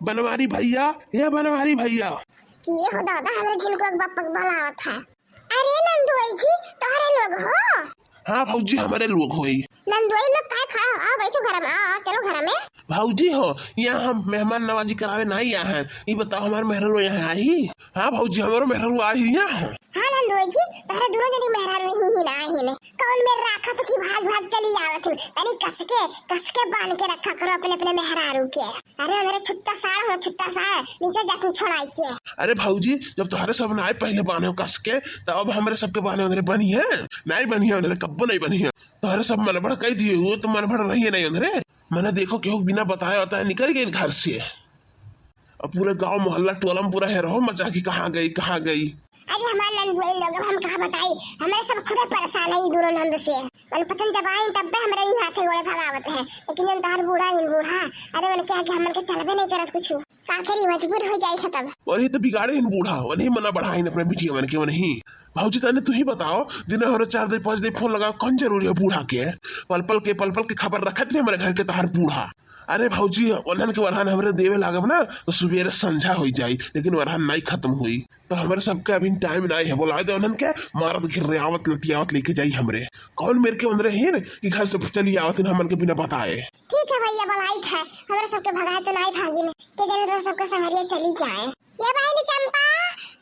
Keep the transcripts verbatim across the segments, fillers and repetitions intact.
बनवारी भैया, ए बनवारी भैया। के हो दादा, हमरे झिनकुआ के बापा के बुलावत है। अरे नंदोई जी, तोहरे लोग हो? हाँ भौजी, हमरे लोग होई। नंदोई लोग काहे खड़ा हो? आओ बैठो घर में, आओ, आओ, चलो घर में। भौजी हो, यहाँ हम मेहमान नवाजी करावे नाहीं आए हैं। ई बताओ, हमार मेहरारू यहाँ आई? हाँ भौजी, हमरो मेहरारू आई यहाँ। हाँ नंदोई जी, तोहरे दोनों जनी मेहरारू ही, ही ना आई ने। कौन मेर राखा तो कि भाग भाग चली आवत हन। तनी कसके, कसके बांध के रखा करो अपने, अपने मेहरारू के। अरे अंदरे छुट्टा सार हो, छुट्टा सार, निकल जा तुम छोड़ाई के। अरे भौजी, जब तोहरे सब नाहीं पहले बांधे हो कस के, तो अब हमरे सबके बांधे अंदरे बनी है? नाहीं बनी है अंदरे, कब्बो नाहीं बनी है। तोहरे सब मनभड़ कह दिए हो, तो मनभड़ रहिए नाहीं अंदरे। मने देखो, केहू बिना बताए बताए निकल गई घर से। अब पूरे गांव मोहल्ला टोला में पूरा हेरहो मचा कि कहाँ गई, कहाँ गई। अरे हमार नंदुआई लोग, अब हम कहाँ बताई, हमरे सब खुदे परेशान है ई दोनों नंद से। मन पतन जब आइन तब पे हमरे ही हाथे गोड़े भगावत है, लेकिन जन तोहर बूढ़ा इन बूढ़ा, अरे मन क्या कि हमन के चलबे नहीं करत कुछ, का करी, मजबूर हो जाई है तब। और ये तो बिगाड़े इन बूढ़ा, वही मना बढ़ाइन अपने बिटिया मन के, वही। भौजी तने तू ही बताओ, दिन भर चार दे पाँच दे फोन लगाओ, कौन जरूरी है बूढ़ा के? पल पल के, पल पल के खबर रखत रहे हमारे घर के तोहर बूढ़ा। अरे भौजी, ओनहन के वरहन हमरे देवे लागब ना, तो सुबेरे संझा होई जाई, लेकिन वरहन नाई खत्म होई। तो हमरे सबके अभी टाइम नाई है, बोलाए दे ओनहन के, मारत घिर्रे आवत लतियावत लेके जाई हमरे। कौन मेर के ओनरे हिन कि घर से चली आवत हिन हमन के बिना बताए। ठीक है भैया, बोलाइत है, हमरे सबके भगाए तो नाई भागिन, के जने तो सबके संगरिया चली जाए। ये बहिनी चंपा,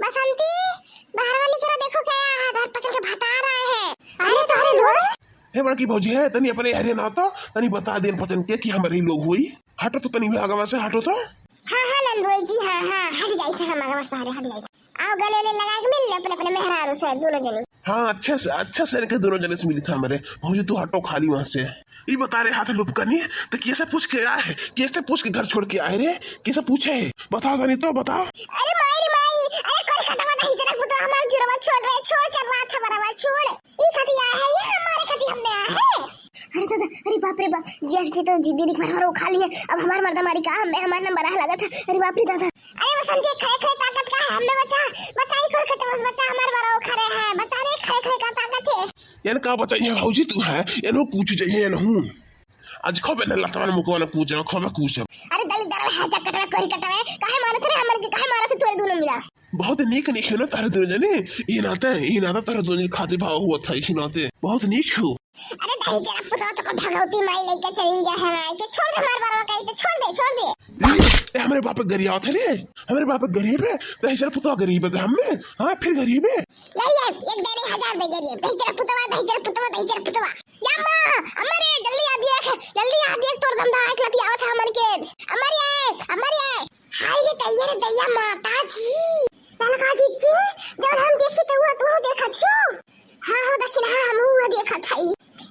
बसंती, बाहरवा निकलो, देखो क्या है, धर पचन के भतार आए हैं। अरे तोहरे लोग। हे बड़की भौजी है, तनी अपने हरे ना तो, तनी बता देन पचन के कि हमरे ही लोग होई। हटो तो तनी आगवा से, हटो तो। हाँ, हाँ, नंदोई जी, हाँ, हाँ, हट जाई थे हम आगवा से, हरे, हट जाई थे। आओ गले ले लगा के मिल ले अपने, अपने मेहरारू से, दोनों जनी। हाँ, अच्छे से, अच्छे से इनके दोनों जने से मिली था हमरे। भौजी तू हटो खाली वहाँ से। ई बता रे हाथ लुपकनी, तो कैसे पूछ के आए है? कैसे पूछ के घर छोड़ के आए रे? कैसे पूछे है? बताओ तनी तो, बताओ। अरे माई रे माई, अरे कोई कटवा नहीं, जरा बुता हमार जुरवा छोड़ रे, छोड़, चल रहा था बराबर, छोड़। ई खतिया है, ये हमारे खतिया में आया है। अरे दादा, अरे बाप रे बाप, जेठ जी तो जिद्दी दिख मारो खा लिए। अब हमार मर्दा मारी का, हमें हमार नंबर आ लगा था। अरे बाप रे दादा। अरे वसंती, खड़े खड़े ताकत का है, हमें बचा, बचा ही कर कटे बस, बचा हमार बरो खरे है, बचा रे, खड़े खड़े का ताकत है। यार का बचाइए भौजी तू है, यार वो कूच जाइए यार हूँ। आज खूब ना लतवन मुकवा ना कूच, खूब कूच। अरे दली दरवा है, जकटवा, कोरी कटवा, काहे मारत रे हमर के, काहे मारत तोरे दोनों मिला? बहुत नीक नीक हो ना तारे दोनों जने। ई नाते, ई नाते तारे दोनों जने खातिर भाव हुआ था, इसी नाते बहुत नीक हो। अरे दही जरा पुतवा तो भगवती माई लेके चली जा है ना, के छोड़ दे हमार बरवा कहीं तो छोड़ दे, छोड़ दे। ए, हमरे बाप गरीब आवत है रे, हमरे बाप गरीब है, दही जरा पुतवा गरीब है हमें, हाँ फिर गरीब है। गरीब, एक दे दे हजार दे गरीब, दही जरा पुतवा, दही जरा पुतवा, दही जरा पुतवा। या माँ, अम्मा रे, जल्दी आ देख, जल्दी आ देख, तोर धंधा आइक लतियावत है हमन के। अम्मा रे, अम्मा रे। हाय रे दैया रे दैया, माता जी, ललका जीजी, जौन हम देखी त उहे तू देखत हो। हाँ हो दक्षिणहा, हम उहे देखत हई,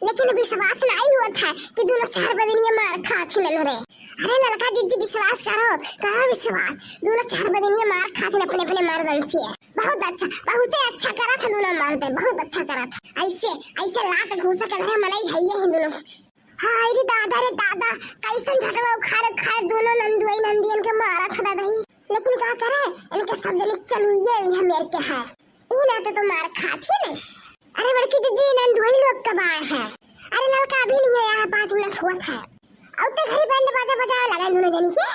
लेकिन विश्वास नाई होत है कि दोनों चार बदनिया मार खात ही नन रे। अरे ललका जीजी, विश्वास करो, करो विश्वास, दोनों चार बदनिया मार खात ही अपने अपने मर्दन से। बहुत अच्छा, बहुते अच्छा करत है दोनों मर्द, बहुत अच्छा करत है। ऐसे, ऐसे लात घूसा के रहे मनई है ये ही दोनों। हाय रे दादा रे दादा, कैसन झटवा उखाड़ खाए दोनों नंदुआई नंदियन के मारत है दादा ही। लेकिन का करे, इनके सब जने चलुइये इहे मेर के है। ई नाते तो मार खात ही न। अरे बड़की जीजी, नंदुआई लोग कब आए हैं? अरे ललका अभी नहीं आया है, पाँच मिनट हुआ था। अब तो घरी बैंड बाजा बजावे लगा दोनों जनी के।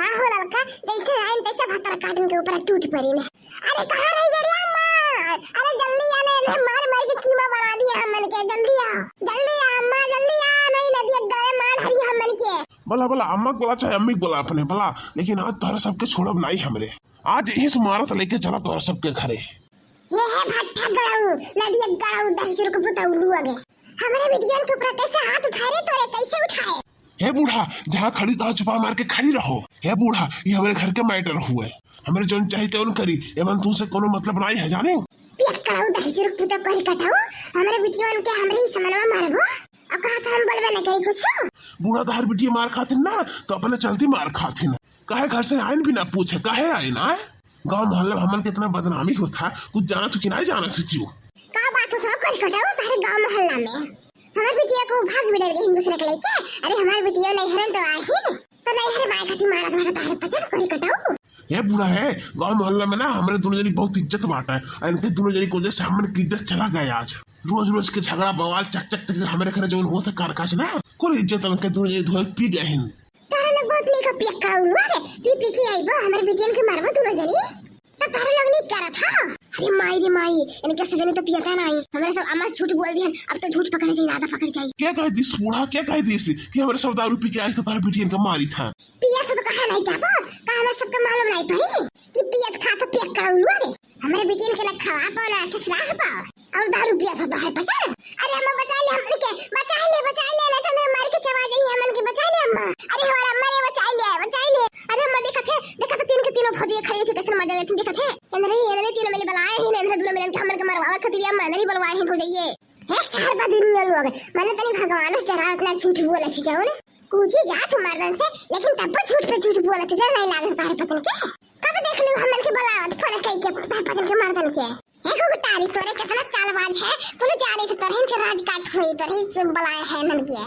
हाँ हो ललका, जैसे आइन तैसे भतर काटन के ऊपर टूट पड़ी न। अरे कहाँ रह गई रे अम्मा? अरे जल्दी आ ना, इन्हें मार मार के कीमा बना दिया हमन के। जल्दी आ, जल्दी आ अम्मा, जल्दी आ, नहीं नदी गले मार हरी हमन के। बोला, बोला, अम्मा के बोला चाहे अम्मी के बोला अपने, बोला, लेकिन आज तोहरा सबके छोड़ब नाई हमरे। आज यही से मारत लेके चला तोहरा सबके घरे। ये है भट्ठा गड़ऊ, नदी गड़ऊ, दहिजर के पुतऊ लुआ गे। हमरे बिटियन के ऊपर कैसे हाथ उठाए रे तोरे, कैसे उठाए? हे बूढ़ा, जहाँ खड़ी तहाँ चुपा मार के खड़ी रहो। हे बूढ़ा, ये हमरे घर के मैटर हुए, हमरे जौन चाही तौन करी, एमन तुमसे कोनो मतलब नाई है, जाने? पियक्कड़ऊ दहिजर के पुतऊ कोरी कटाऊ, हमरे बिटियन के हमरे ही समनवा मारबो? अब कहा तो हम बोलबे न करी कुछ। बूढ़ा तोहर बिटिया मार खातिन ना, तो अपने चलती मार खातिन। काहे घर से आइन बिना पूछे, काहे आइन, आए? गाँव मोहल्ला में हमन के इतना बदनामी होत है, कुछ जानत हो कि नाई जानत हो तू? का बात होत है कोरी कटाऊ, तोहरे गाँव मोहल्ला में? हमर बिटिया को भाग बिड़र गई दूसरे के लेके। अरे हमार बिटिया नैहरन तो आहिन, तो नैहर बाय खातिर मारत बाटे तोहरे पचन कोरी कटाऊ। ये बूढ़ा है, गाँव मोहल्ला में ना हमरे दोनों जनी बहुत इज्जत बाटा है। और इनके दोनों जनी की वजह से हमन की इज्जत चला गया आज। रोज रोज के झगड़ा बवाल चक चक चक हमरे घरे जौन होत है कारकाज ना, कोई इज्जत इनके दोनों जनी धोए पी गए हैं। तोहरे लोग बहुत नीक पियक्कड़उलुआ रे, पी पी के आइबो, हमरे बिटियन के मारबो दुनो जनी। तब तोहरे लोग नीक करत हो। अरे माई रे माई, इनके सगनी तो पियता नाई। हमरे सब अम्मा झूठ बोल दिहन, अब तो झूठ पकड़े जाई, ज्यादा पकड़ जाई। क्या कह दिस बूढ़ा, क्या कह दिस कि हमरे सब दारू पी के आए तो तोहरे बिटियन के मारी था? पियत तो कहा नहीं जाबो, का हमरे सबके मालूम नहीं पड़ी कि पियत खा तो पियक्कड़उलुआ रे। हमरे बिटियन के ना खवा पाओ, ना अच्छे से रख पाओ, और दारू पिया था तोहर पचन। अरे अम्मा, बचा ले हमन के, बचा ले, बचा ले, नहीं तो हमरे मार के चबा जाई हमन के, बचा ले अम्मा। अरे हमारा अम्मा रे, बचा ले, बचा ले। अरे अम्मा, देखत है, देखत है, तीन के तीनों भौजी खड़ी होके कैसे मजा लेती, देखत है। इधर ही, इधर ही तीनों मिली बलाए हैं, इधर दोनों मिलन के हमन के मरवावे खातिर अम्मा इधर ही बलवाए हैं भौजाइये। हे चार बदिनिया लोग, माने तनी भगवान से डरा, इतना झूठ बोलत ही जाओ ना। कूची जा तू मर्दन से, लेकिन तब झूठ पे झूठ बोलत ही, डर नहीं लागत तारे पतन के। कब देख लू हमन के बलावत, फोन कई के तारे पतन के मर्दन के। हे कुकुटारी, तोरे कितना चालबाज है, तूने जाने तो तोरे इनके राज काट होई, तोरे से बलाए हैं नन के।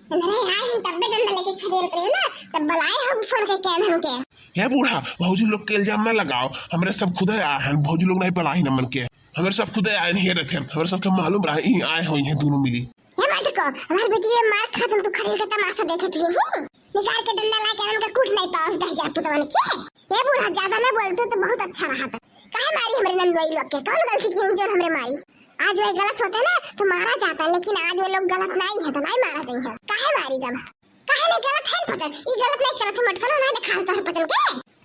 अरे आए हम तब्बे डंडा लेके खदेड़त रहे ना, तब बलाए हम फोन कई के नन के। हे बूढ़ा, भौजी लोग के इल्जाम ना लगाओ, हमरे सब खुदे आए हैं, भौजी लोग नहीं बलाए हैं नमन के। हमरे सब खुदे आए हैं, रहते हैं, हमरे सबके मालूम रहा, ई आए होई हैं दोनों मिली। हे मटको, हमार बेटी में मार खातन तू खड़े के तमाशा देखत रही ही। निकाल के डंडा ला के इनका कूट नहीं पाओ, दहिजर पुतवन के। हे बूढ़ा, ज्यादा ना बोलते तो बहुत अच्छा रहा था। काहे मारी हमरे नंदोई लोग के? कौन गलती की जो हमरे मारी? आज वे गलत होते ना तो मारा जाता, लेकिन आज वे लोग गलत नहीं है तो नहीं मारा जाई है। काहे मारी जब? काहे नहीं गलत है पचन? ई गलत नहीं करत है, मटकलो ना दिखा तोहर पचन के।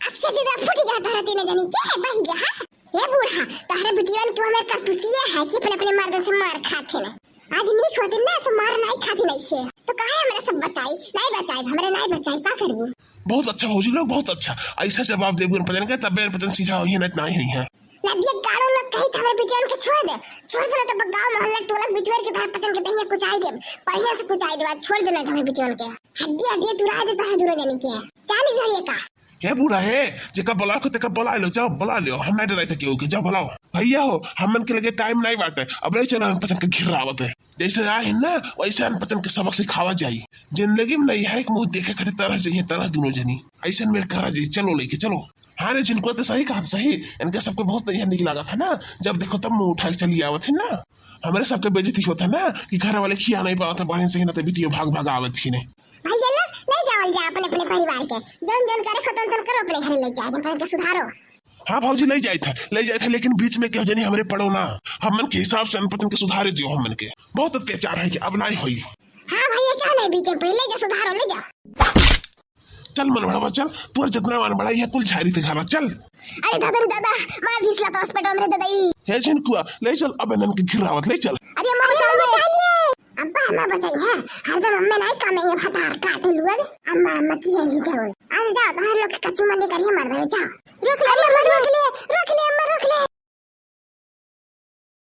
अक्षय दीदा फूट गया तोहरे तीनों जनी के, बही गया है। हे बूढ़ा, तोहरे बिटियन के हमें करतूतिया है कि अपने अपने मर्द से मार खाते ना। आज नीक होते ना तो मार नहीं खाती नहीं से। तो काहे हमरे सब बचाई? नहीं बचाई, हमरे नहीं बचाई, का करबू? बहुत अच्छा भौजी लोग, बहुत अच्छा। ऐसा जवाब देबू अनपढ़न के, तबे अनपढ़न सीधा होई है, नहीं तो नहीं होई है। नदिया गाड़ो लोग कही तो हमरे बिटियन के छोड़ दे, छोड़ दे ना तो गाँव मोहल्ला टोला बिटुअर के तोहर पचन के दहिया कुचाई देब, बढ़िया से कुचाई देब, आज छोड़ दे ना तो हमरे बिटियन के हड्डी हड्डी तुरा दे तोहरे दोनों जनी के। जानी है ये का? हे बूढ़ा हे, जेका बुलाओ के तेका बुला लो, जाओ बुला लो, हम नहीं डराई था केहू के, जाओ बुलाओ। भैया हो, हमन के लगे टाइम नहीं बाटे, अब नहीं चला हम पचन के घिरावत है। जैसे आए हैं ना, वैसे अनपचन के सबक सिखावा जाई। जिंदगी में नहीं है एक मुंह देखे खातिर तरस जाइए, तरस दोनों जनी। ऐसे मेरे करा जाई, चलो लेके चलो। हाँ रे, झिनकुआ तो सही कहा, सही। इनके सबके बहुत नैहर निक लागत है ना, जब देखो तब मुंह उठा के चली आवत है ना। हमरे सबके बेइज्जती होत है ना कि घर वाले खिया नहीं पावत है बढ़िया से, ना तो बिटियो भाग भाग आवत ही ने। भैया लोग, ले जाओ, ले जाओ अपने अपने परिवार के, जौन जौन करे खतन तन करो, अपने घरे ले जाओ, अपन के सुधारो। हाँ भौजी, ले जाए था, ले जाए था, लेकिन बीच में केहू जनी हमरे पड़ो ना। हमन के हिसाब से अनपचन के सुधारे दियो हमन के। बहुत अत्याचार है कि अब नहीं होई। हाँ भैया, क्या नहीं बीच में पड़ी, ले जा सुधारो, ले जा। चल मन बड़ा चल, तोर जितना मन बड़ा है कुल झारी ते घरा चल। अरे दादा रे दादा, मार दिसला तो हॉस्पिटल में दादा ई। हे झिनकुआ, ले चल अब इनन के घिरावत ले चल। अरे अम्मा बचा लिए। अब्बा अम्मा बचाई है, हरदम अम्मा नहीं काम में ये भतार काटे लुअल। अम्मा अम्मा की है ही जाओ। आज जाओ, तुम्हारे लोग के कच्चू मंडी करिए मर दे, जाओ। रोक ले, रोक ले,